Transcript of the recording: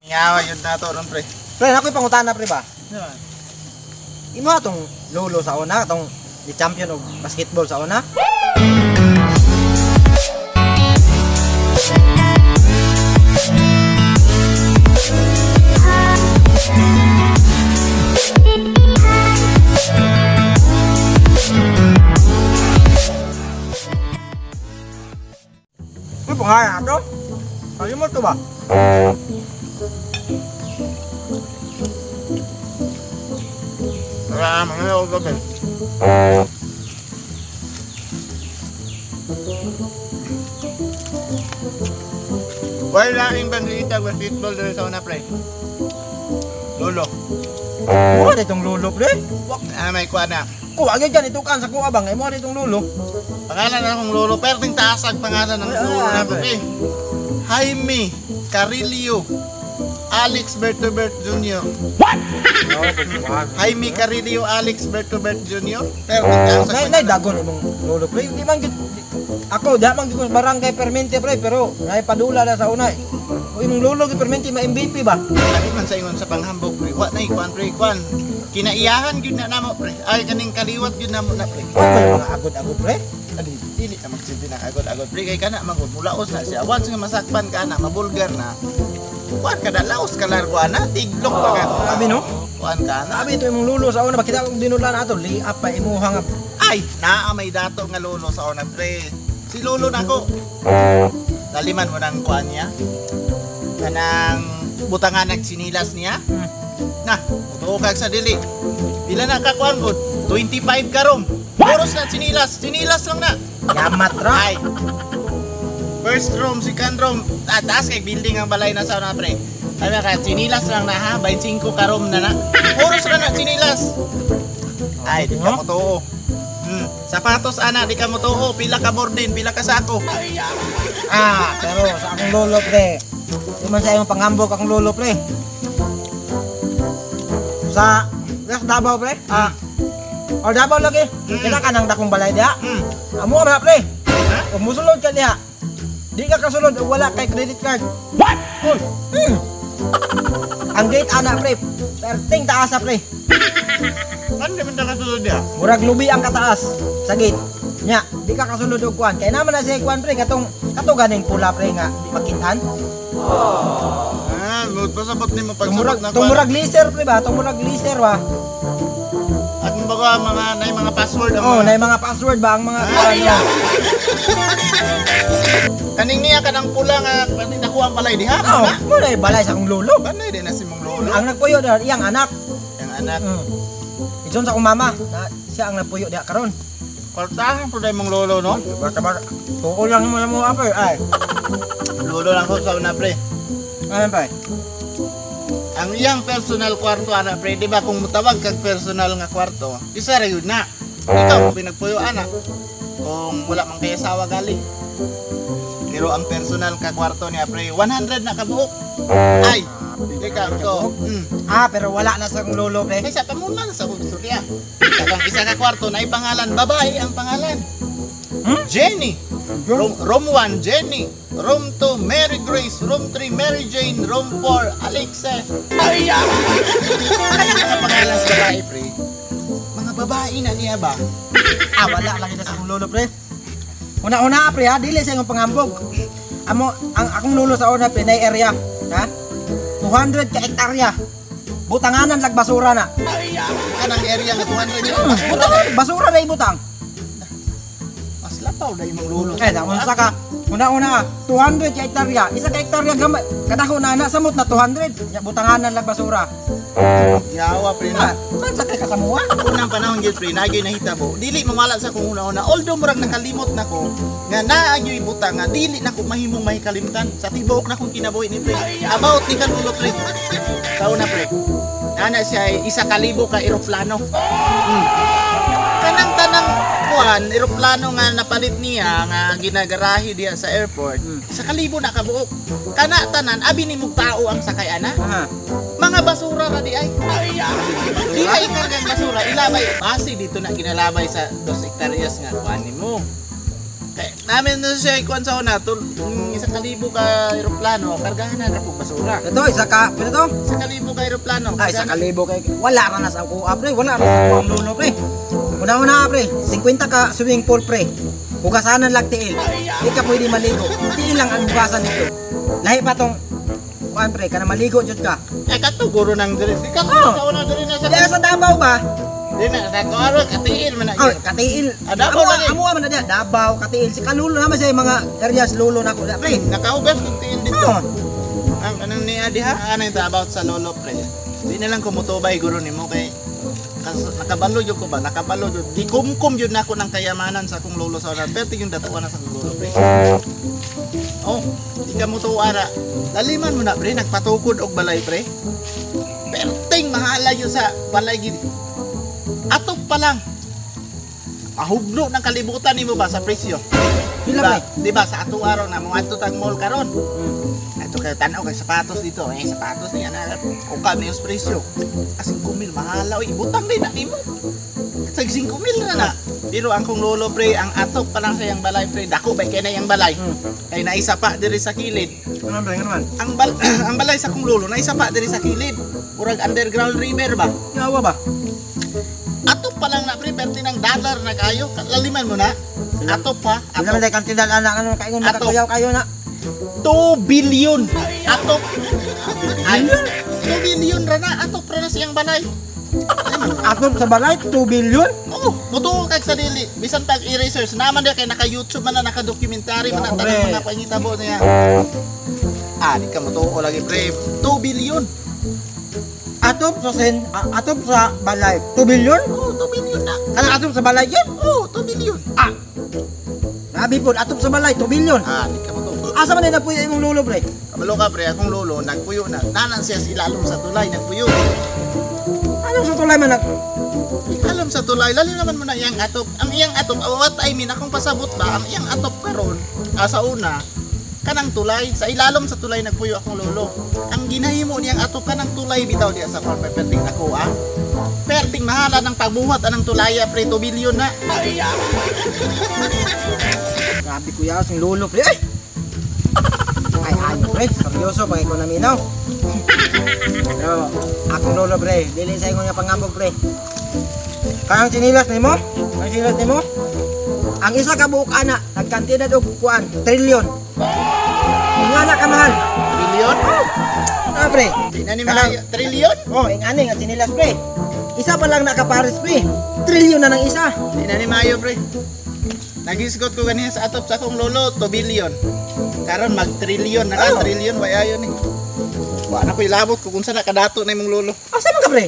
Yawa yun na to ron, pre. Pre, ako'y pangutana, pre ba? Imo atong lolo sa una, atong di champion og basketball sa una. Uy, pangalan ato? Kalimot ko ba? Wala, mga ako gabi. Wala ing bandita basketball dito sa una, pre. Lolo. Mura ditong lolo, pre. Ah, may kuha na. Kuha gyud gan itukan sa kuha bang imo ditong lolo. Pangalan na akong lolo. Pero ting taasag pangalan ng Ay, lolo na, ay, pre. Jaime Carillo Alex Bertobert Jr. Jaime Carillo Alex Bertobert Jr. Pero ting taasag Nay nay dagon imong lolo, pre. Di man gyud ako da man gyud ko sa barangay permente, pre, pero nay padula na sa una. O imong lolo gyud permente ma MVP ba? Lagi man sa ingon sa panghambog, pre. Wa na ikuan, pre, ikuan. Kinaiyahan gyud na namo, pre. Ay kaning kaliwat gyud namo na, pre. Uy, may mga agod-agod, pre. Adi, dili na magsilbi na agod-agod, pre. Kay kana magud mulaos na siya. Once nga masakpan ka na, mabulgar na. Kuan ka na, laos ka largo ana, tiglok pa ka. Grabe no? Kuan ka na. Grabe ito imong lolo sa una, bakita akong dinula na ato, liap pa imuha nga. Ay, naa may dato nga lolo sa una, pre. Si lolo nako. Laliman mo ng kuan niya. Kanang butangan nagsinilas niya. Na, mutuo kag sa dili. Pila na ka kuan gud? 25 ka rom. Puros na sinilas, sinilas lang na. Yamat ra. Ay. First room, second room. Ah, taas kay building ang balay na sa una, pre. Ay ka, sinilas lang na ha, 25 ka room na na. Puros na na sinilas. Ay, di ka mo. Sapatos ana, di ka mo tuo. Pila ka borden, pila ka sako. Ah, pero sa akong lolo, pre. Di man sa imong panghambog akong lolo, pre. Sa sa Davao, pre. Ah. O Davao lagi. Kita ka nang dakong balay diha. Amo ra, pre. Ha? Kung musulod ka diha, di ka kasulod og wala kay credit card. What? Uy. Ang gate ana, pre. Perting taasa, pre. Ano naman ka kasulod diha? Murag lubi ang kataas sa gate. Nya, di ka kasulod og kuan. Kay naman na siya kuan, pre, katong kato ganing pula, pre, nga di makitaan. Ah, pasabot nimo pagsabot Tumurag na kuan. tumurag laser, pre ba? Tumurag laser ba? At kumbaga mga nay mga password ang Oh, mga. na mga password ba ang mga Ay, kuan? Kaning niya kanang pula nga kaning dako ang balay diha. Oh, Na. mo na balay sa akong lolo. Banay din na si mong lolo. Ang nagpuyo diha iyang anak. Ang anak. Ison sa akong mama, na siya ang nagpuyo diha karon. Kwartahan po mong lolo, no? Basta ba tuo lang mo sa mga, pre. Ay, Lolo lang ko sa una, pre. ano pa? Ang iyang personal kwarto ana, pre, di ba kung mutawag kag personal nga kwarto, isa ra yun na. Ikaw kung pinagpuyo ana. Kung wala man kay asawa gali. Pero ang personal ka kwarto niya, pre, 100 na kabuok. Ay, ikaw to. Ah, pero wala na sa akong lolo, pre. Kaysa pamuman sa istorya. Ang isa ka kwarto na pangalan, babae ang pangalan. Hmm? Jenny. Room 1, Jenny. Room 2, Mary Grace. Room 3, Mary Jane. Room 4, Alexa. Ay, ah! Kaya mga pangalan sa babae, pre. Mga babae na niya ba? Ah, wala lang kita sa akong lolo, pre. Una-una, pre, ha, dili sa imong panghambog. Amo ang akong lolo sa una, pre, nay area, ha? 200 ka hektarya. Butanganan lag basura na. Kanang area nga 200 yun. Basura. Butangan, basura na ibutang. Mas lapaw na imong lolo. Eh, unsa ka? Una-una, 200 ka hektarya. Isa ka hektarya gamay. Kadako na na samot na 200. Ya butanganan lag basura. Yawa, pre. Ah, No? saan sa kay kasamuha? Unang panahon gyud, pre, nagay nahitabo. Dili mawala sa kung una-una. Although murag nakalimot na ko nga naa gyud butang nga dili na ko mahimong mahikalimtan sa tibuok na kong kinabuhi ni pre. About ni kanulo, pre. Sa una, pre. Ana siya ay 1,000 ka eroplano. Kanang tanang kuan eroplano nga napalit niya nga ginagarahe diha sa airport. 1,000 na kabuok. Kana tanan abi nimog tao ang sakay ana. Aha. Mga basura ra di ay. Di ay kargang basura, ilabay. Base dito na ginalabay sa 2 hektaryas nga kuan nimo. Kay Namin na siya ikuan sa una, 1,000 ka eroplano, kargahan na ra pug basura. Ito, isa ka, pila to? 1,000 ka eroplano. Ay, 1,000 kay wala ra na sa ako, pre. Wala ra sa akong lolo, pre. Una-una, pre, 50 ka swimming pool, pre. Hugasanan lang tiil. Di ka pwede maligo. Tiil lang ang hugasan nito. Lahi pa tong kuan, pre, kana maligo jud ka. Eh kato guro nang diri. Di ka Oh. sa una diri na sa. Di sa Davao ba? Di na sa ko katiil man na. Oh, katiil. Ah, Davao Amo, lagi. amo man na diya. Davao, katiil. Si kalulo naman siya yung mga areas lolo na ko. Pre. Nakahugas kog tiil dito. Oh. Ang anong niya diha? Ano ito about sa lolo, pre? Di na lang kumutubay guro nimo kay nakabalo jud ko ba? Nakabalo jud. Gikumkum jud nako ng kayamanan sa akong lolo sa una. Pero yung datuan na sa akong lolo, pre. Oh, di ka mo ra. Laliman mo na, pre, nagpatukod og balay, pre. Perting mahala yun sa balay gid. Atop pa lang. Mahugno ng kalibutan nimo ba sa presyo? Pila, Diba, pre? di ba sa ato araw na mo adto tag mall karon. Ato kay tan-aw kay sapatos dito. Eh sapatos niya na ukab na yung presyo. Ah, 5,000 mahala oy, butang din na nimo. Sa 5,000 na na. Pero ang kong lolo, pre, ang atop pa lang sa iyang balay, pre, dako ba kay na iyang balay. Kay naisa pa diri sa kilid. Ano, pre? Ano man? Ang balay sa kong lolo naisa pa diri sa kilid. Murag underground river ba? Yawa ba? Atop pa lang na, pre, perti ng dollar na kayo. Laliman mo na. Atop pa. Pila man Atop. day kantidad anak ano kaingon Ato. makakuyaw kayo na. 2 billion. Atop. Ay, 2 billion ra na. Atop ra na siyang balay. Atop sa balay 2 billion. Oh, mutuo kag sa dili. Bisan pag i-research naman diya kay naka-YouTube man na naka-documentary man na Ako, tanang pre. mga pangitabo niya. Ah, di ka mutuo lagi, pre. 2 billion. Atop sa sen, atop sa balay 2 billion. Oh, 2 billion na. Kanang atop sa balay yun? Oh, 2 billion. Ah. Grabe po, atop sa balay 2 billion. Ah, di ka mutuo. Asa man na napuyo imong lolo, pre? Kabalo ka, pre, akong lolo nagpuyo na. Nanan siya sa ilalom sa tulay, nagpuyo. Anong sa tulay man nag Alam sa tulay, lalo naman mo na iyang atop. Ang iyang atop, oh, what I mean, akong pasabot ba, ang iyang atop karon, sa una, kanang tulay, sa ilalom sa tulay nagpuyo akong lolo. Ang ginahimo niyang atop kanang tulay bitaw diya sa farm, perting ako ah. Perting mahala ng pagbuhat anang tulaya, pre, 2 billion na. Grabe kuya, ang lolo, pre. Ay! Ay, ayo, pre. Seryoso, pag ikaw naminaw. Pero, akong lolo, pre. Dili sa ingon nga pangambog, pre. Kaya ang sinilas nimo? Ang sinilas nimo? Ang isa ka buok ana, nagkantidad og kuan, trilyon. Ingana ka mahal. Billion? Ah, pre. Di na ni maayo. Trillion? Oh, ingani nga sinilas, pre. Isa pa lang nakapares, pre. Trilyon na ng isa. Di na ni maayo, pre. Nagisgot ko ganiya sa atop sa akong lolo, 2 billion. Karon mag trillion na ka, Oh. trillion way ayo ni. Wa na ko ilabot ko kung saan nakadato na imong lolo. Asa man ka, pre?